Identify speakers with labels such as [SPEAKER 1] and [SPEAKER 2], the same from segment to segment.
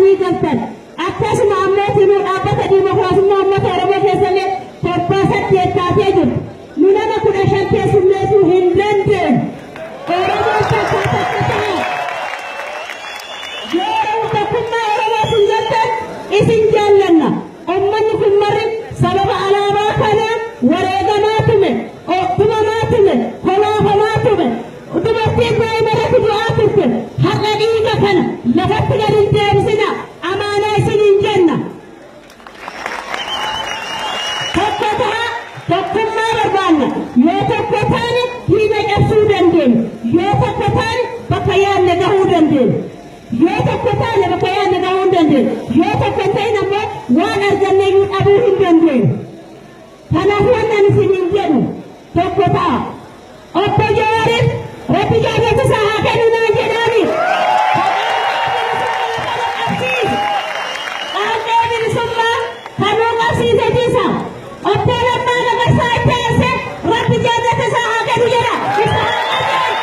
[SPEAKER 1] baatanii galtan. Akkasuma ammoo tinuu dhaabbata diimokiraasummaa uummata Oromoo keessallee 7 taatee jirtu. Nu nama 15 keessummeessuu hin dandeenyu. Oromoon tokko tokko ta'a. Yoo tokkummaa Oromootiin jettan isin jaallanna. Uummanni kun marri sababa alaabaa kanaa wareegamaa tume, tumamaa tume, kolaafamaa tume. Dubartiin daa'ima irratti du'aa turte. Har'a dhiiga kana lafatti gadi hin deebisina. Amaanaa isiniin jenna. Tokko ta'a, tokkummaa barbaanna. Yoo tokko taane diina cabsuu dandeenya. Yoo tokko taane bakka yaadne gahuu dandeenya. Yoo tokko taane bakka yaadne gahuu hin dandeenya. Yoo tokko hin ta'in ammoo waan arganne iyyuu dhabuu hin dandeenyu. Kanaaf waan ani isiniin jedhu tokko ta'a. Obbo Jawaariif Rabbi jaallattu isaa haa kennu naan jedhaani. Qaanqee bilisummaa kanuu qabsiise jisa. Obbo Lammaa Magarsaa itti aansee Rabbi jaallattu isaa haa kennu jedha. Isa haa qajeelu.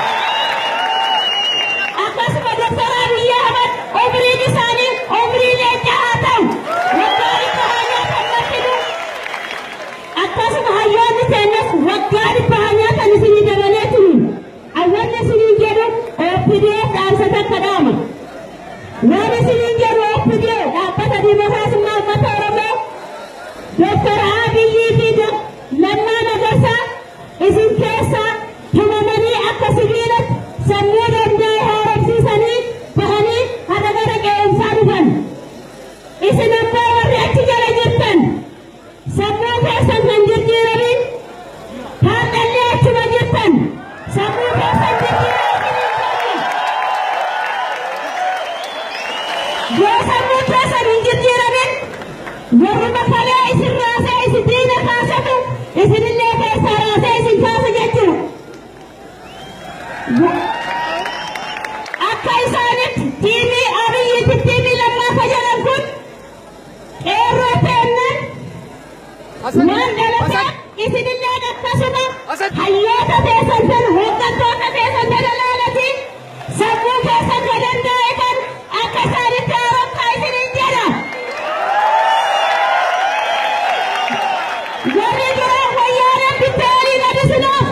[SPEAKER 1] Akkasuma Doktor Abiyyi Ahmad umriin isaanii umrii leencaa haa ta'u. Waggaa 100 haa nyaatan martinuu. Akkasuma hayyoonni teenyas waggaa 100 haa nyaatan isinii dabalee tuni. Awwanni isiniin jedhu OPDO dhaamsa takka dhaama. Waan isiniin jedhu OPDO dhaabbata diimokiraasummaa uummata Oromoo Doktor Abiyyii fi Lammaa Magarsaa isin keessaa tumamanii akka sibiilatti sammuu danda'e haaromsiisanii bahanii har'a gara qe'umsaa dhufan. Isin ammoo warri achi jala jirtan sammuu keessan kan jijjiiramin haadhallee achuma jirtan sammuu keessan jijjiiraa isiniin jenna. Yoo sammuu keessan hin jijjiiramin warruma kalee isin raasee isin diina kaasatu isinillee keessaa raasee isin kaasa jechuudha. Akka isaanitti tiimii Abiyyiitti tiimii Lammaa ka jedhan kun qeerroo teennan waan dhalateef isinillee akkasuma hayyoota teessan tan hooggantoota teessan tan ilaalatiin sammuu keessan ka danda'e kan akka isaanitti haaromsaa isiniin jedha. Warri duraan wayyaaneen bittee olii gadi sinaaf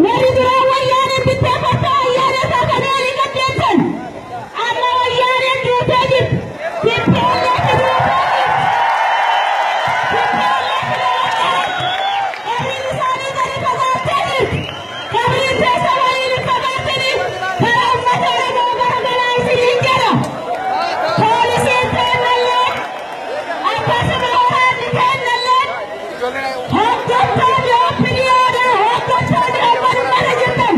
[SPEAKER 1] warri duraan wayyaaneen bittee kottaa ayyaana isaa kana olii gad deemtan amma wayyaaneen duutee jirti. TPLF duutee jirti. TPLF qabriin isaanii gadi fagaattee jirti. Qabriin teessa waliin hin fagaatini karaa uummata Oromoo garagalaa isiniin jedha. Poolisiin teennallee akkasuma waraanni teennallee hoggantoonni OPDOdha hoggantoonni uummanummaa jirtan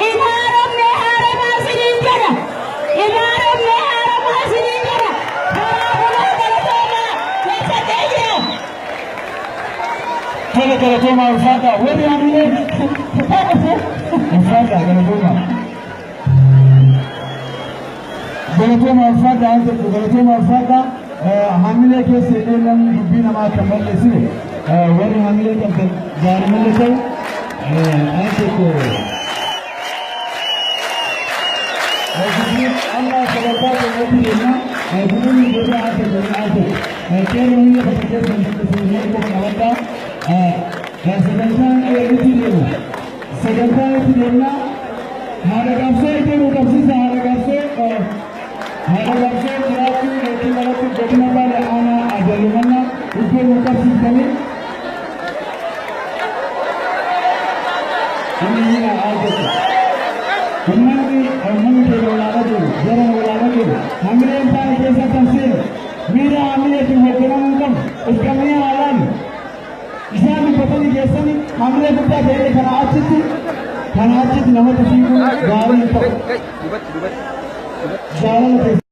[SPEAKER 1] hin haaromne haaromaa isiniin jedha. Hin haaromne haaromaa isiniin jedha. Karaa bulaa galatoomaa keessatti jira.
[SPEAKER 2] Tola galatoomaa ulfaadhaa warri hamilee ulfaadhaa galatoomaa. Galatoomaa ulfaadhaa an tokko galatoomaa ulfaadhaa hamilee keessa illee namni dubbii namaa kan balleessine warri hamilee qabdan gaarii malee ta'u an tokko. Amma sadarkaa keenyatti deemna bu'uurri booda an tokko an tokko qeerroo hiyya bakka keessan isin qofa qabadhaa sagantaan itti deema sagantaan itti deemna haadha qabsoo jedhu qabsiisa haadha qabsoo jiraachuu yookiin dhalachuu godina baale aanaa ajalumannaa iddoo nu qabsiisanii inni hina argatu. Uummanni keenya olaanaa jiru jara olaanaa jiru hamileen taane keessa kan seenu miira hamileetiin hoogganamuu qabu of qabnee haalaan isaan dubbatanii keessanii hamilee guddaa ta'ee kana achitti namatti fiiguun gaarii hin ta'u. Jaalala keessa.